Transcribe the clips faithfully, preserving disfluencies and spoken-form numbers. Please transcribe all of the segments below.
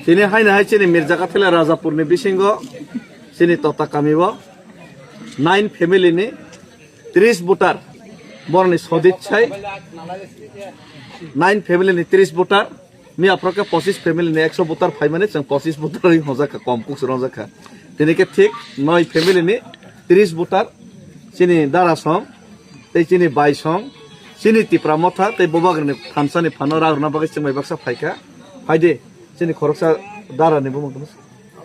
Tini haino hai chini Mirjakathila Rajapurni bisingo chini Tota kamio nine family ni tris voter, borni sodit sai nine family ni tris voter, mi aphro khe pochis family ni ekso voter phaimani chwng pochis voter ri hwnjakha, kom kuk srong jakha. Tini khe thik noi family ni tris voter, chini dara song tei chini bai song, chini Tipra Motha tei Bubagrani thansa ni phano rang rwna bagwi chwng bai baksa phaikha. Phaidi, chini khoroksa dara ni bumung tong.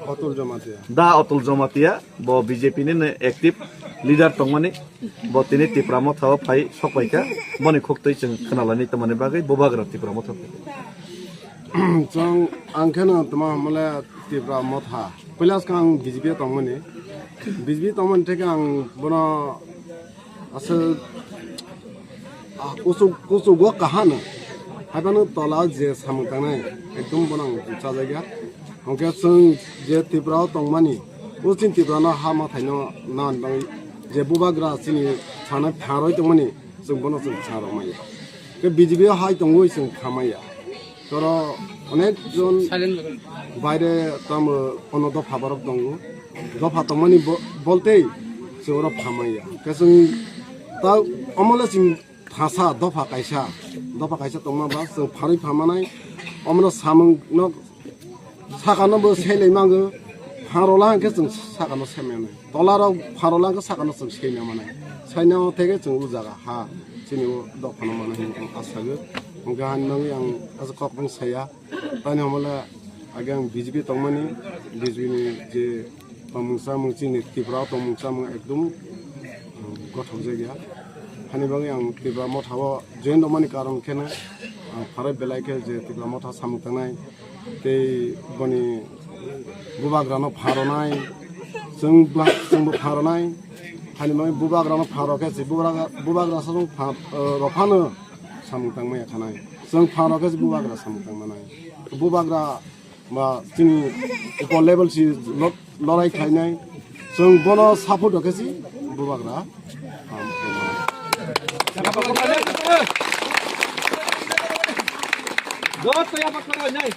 Atul Jamatia. Da Atul Jamatia, bo B J P ni no active leader tongmani, bo tini Tipra Motha o phai sokpaikha, boni khuktwi chwng khwnalani tongmani bagwi Bubagra Tipra Motha. Chwng ang kheno tma mole Tipra Motha. Puila swkang ang B J P o tongmani. B J P tongmani theke ang bono aswk, ah, kuchuk, kuchugo kahano. Haibano tola je samung tangnai, ekdom bono ang chajakya. Hwnkhe chwng je Tripura o tongmani, o chini Tripura no ha mathaino nan bagwi je Bubagra chini sana pharwi tongmani, chwng bono chwng sa rwmaya. Khe B J P o hai tongwi chwng khamaya. Toro onek jon baire tamo ono dopha borok tongo. Dopha tongmani bo-, boltei chwng oro phamaya. Khe chwng ta omole chwng thasa dopha kaisa, dopha kaisa tongma ba chwng pharwi phamanai. Omono samung no sakano bo selai mango, pharola hwnkhe chwng sakano semanai. Tolarok pharola hwnkhe sakano chwng seina manai. Saina o theke chwng o jaga ha chini o dophano manai hinwi ang asago. Hwnkhe hani bagwi ang aswk kok bang saya. Tani hamole age ang B J P tongmani, B J P ni je tongmung chamung chini Tripura o tongmung chamung ekdom, um, gothok jakya. Hani bagwi ang Tripura Motha o join tongmani karon kheno ang pharai belai khe je Tripura Motha samung tangnai tei boni Bubagra no pharonai, chwng ba-, chwngbo pharonai. Hani bagwi Bubagra no pharo khe se Bubagra, Bubagra sa chwng pha-, uh, rw phano samung tangmaya khanai. Chwng phano khe se Bubagra samung tangmanai. Bubagra ba chini upor level si lo-, lorai khlainai. Chwng bono support khe se Bubagra. Joto ya bakla nai.